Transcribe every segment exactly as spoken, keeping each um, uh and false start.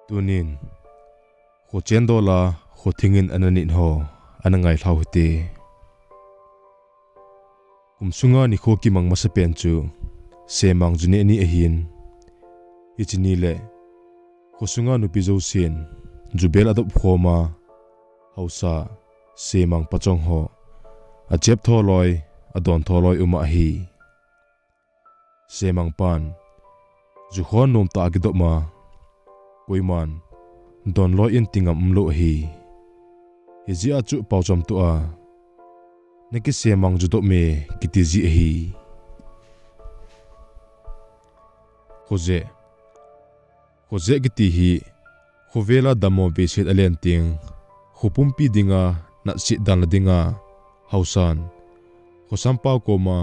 Tunin, khochen dola, khothingin ana nit ho, ana ngailhau hite. Kum sunga nikho kimang masapen chu, semang ju neh ni ahin. Hiche ni le, khosunga nupi jousen, jubel adop khoma, haosa, semang pachong ho, achep tholoi, adon tholoi uma ahi. Semang pan, ju khon nom tah a kidop ma, koiman, don loi in ti ngam umlou ahi. Hijeh a chu paocham tua, na kisemang ju dop me kiti ji ahi. Khoje, Khoje kiti hi, khovela dammo veiset alen teng, kho pumpi dinga natset dan la dinga, haosan, khosampao koma,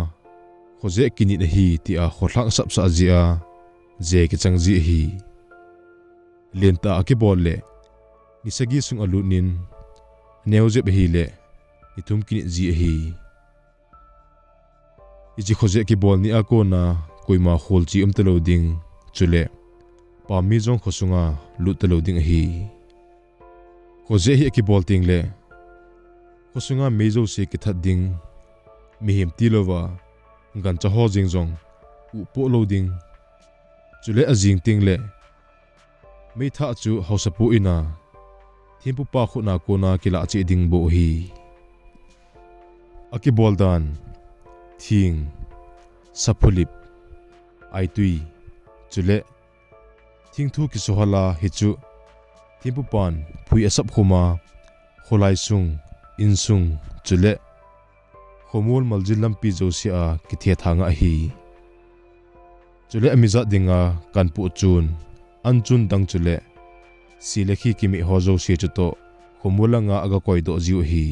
khoje kinit ahi tia kholhang sapsah jia, je kichang ji ahi. Lentah a kibol le, ni sagi sung alut nin, aneo jep ahile, ni thum kinit ji ahi. Hiche khoje kibol ni a kona koima kholchi um talou ding, chule pammi jong khosunga lut talou ding ahi. Khoje hi akibol teng le, khosunga mei jouse kithat ding, mihem tilouva, gancha ho jeng jong, upoh lou ding. Chule ajing teng le, meithah chu haosapu ina, thempupa khutna kona kilah cheh ding bou ahi. Akibol dan, thing, saphulip, aitui, chule, thingthu kisuhal a hichu, thempupan phui asap khuma, kholai sung, insung, chule, khomol maljin lampi jouse a kithe thanga ahi. Chule amijat dinga kanpoh chun, anchun dang chule, si le khi kimeh ho jouse chutoh, khomol langa aga koidoh jiu ahi.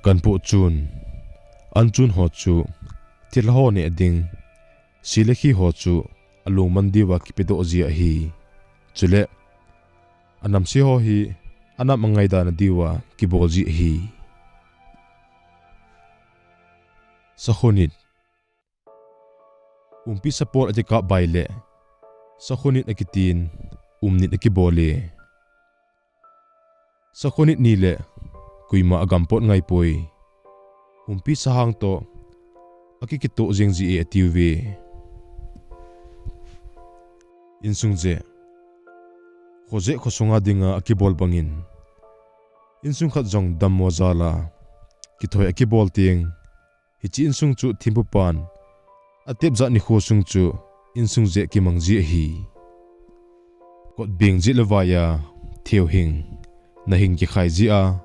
Kanpoh chun, anchun ho chu, thilha ho neh ding, si le khi ho chu, alungman diuva kipedoh ji ahi. Chule, anamse ho hi, anam angaidana diuva kibol ji ahi. Sakhonit. Umpi sapol akikap bai le, sakhonit akitin, umnit akibol e. Sakhonit ni le, koima agampot ngaipoi. Umpi sahang toh, akikitoh jeng ji e atiuve. Insung je, khoje khosunga dinga akibol bangin, insung khat jong dammo jal a, kithoi akibol teng, hiche insung chu thempupan, atepjat nikho sung chu insung je kimang ji ahi. Kot beng jet le vai a, theu hing, na hing kikhai ji a,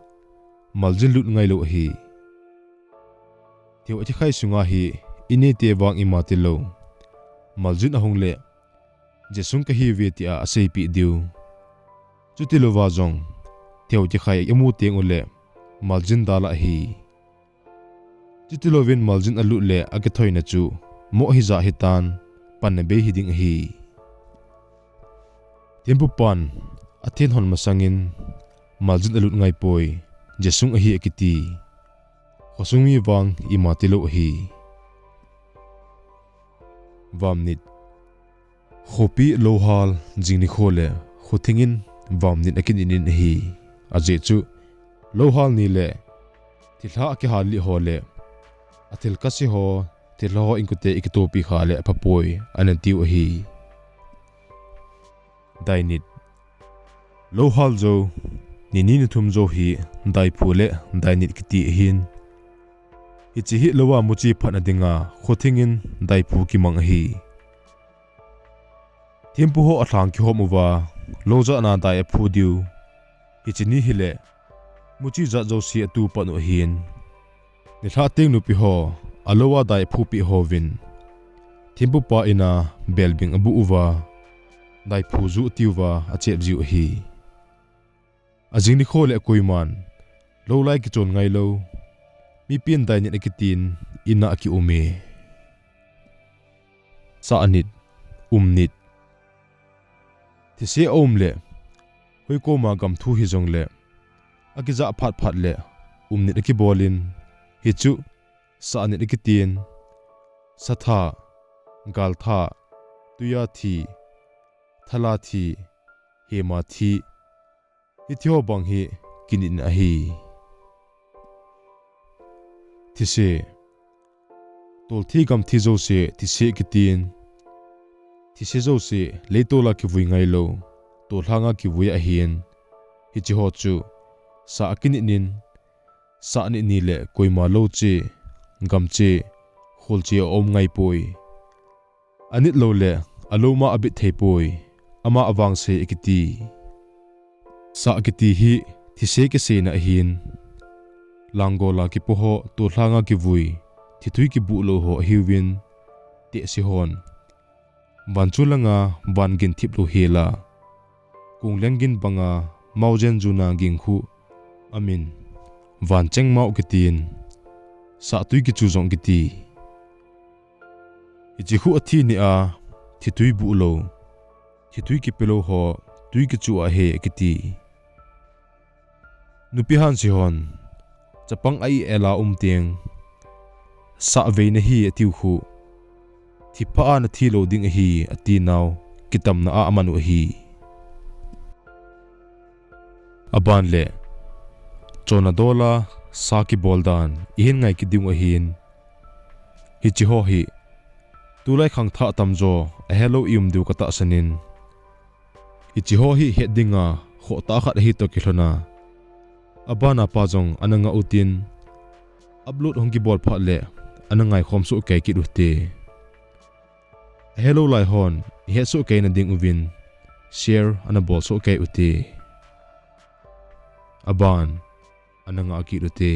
maljin lut ngailou ahi. Theu akikhai sunga hi, inei te vang ima tilou. Maljin ahung le, je sung kahiuve tia aseipeh diu. Chutilouva jong, theu kikhai imu teng ule, maljin dal ahi. Chutilouvin maljin alut le akithoina chu, moh hija hitan, panna bei hiding ahi. Thempupan, athen hon masangin, maljin alut ngaipoi, je sung ahi akiti. Khosung mi vang ima tilou ahi. Vamnit. Khopi louhal jing nikho le khothingin vamnit akinit in ahi. Ajeh chu, louhal ni le, thilha akihal lih ho le, athil kase ho, thilha ho inkote ikitopi kha le aphapoi, anatiu ahi. Dainit. Louhal jou, nini nithum jou hi, daiphu le dainit kiti ahin. Hiche hi louva muchi phatna dinga, khothingin daiphu kimang ahi. Thempu ho alhang kihom uva, lou jatna dai aphu diu. Hiche ni hile, muchi jat jouse atupan u ahin. Nilhah teng nupi ho, alouva dai aphupeh hovin. Thempupa ina belbing abuh uva, daiphu ju atiuva achep jiu ahi. Ajing nikho le akoiman, lou lai kichon ngailou, mipin dainit akitin, ina akium e. Sahnit, umnit. Thise aum le, hoikoma gamthu hijongle, akijah phatphat le, umnit akibolin, hichu, sahnit akitin, satha, galtha, tuiya thi, thala thi, hema thi, hitiho bang hi kinit in ahi. Thise. Tolthi gamthi jouse thise kitin. Thise jouse leitola kivui ngailou, tolhanga kivui ahin. Hicheho chu sah akinit in, sah nit ni le koima lou che, gam che, khol che aum ngaipoi. Anit loule aloma abit theipoi, ama avangse akiti. Sah kiti hi thise kiseina ahin. Langgola kipoho tolhanga kivui, thithui kibuh lou ho ahiuvin, tehse hon vanchu langa van gin thip lou hela, kongleng gin banga maojen juna gingkhu amin, vancheng mao kitin, sahtui kichu jong kiti. Hiche khu athi nia thithui buh lou, thithui kipelou ho tui kichu ahi akiti. Nupi hanse hon chapang a-i ela umteng, sah vei nahi atiu khu, thipha a nathi lou ding ahi atinau kitamna a aman u ahi. Aban le, chona dola sa kibol dan ihin ngai kit diu ahin. Hicheho hi tulai khangthah tamjo ahelou i um diu katahsan in. Hicheho hi het dinga khohtah khat ahi toh kilhona, abana pa jong ana ngah utin, upload hung kibol phat le ana ngaikhom soh kei kit ute. Ahelou lai hon ihet soh keina ding uvin share ana bol soh kei ute. Aban ana ngah kit ute.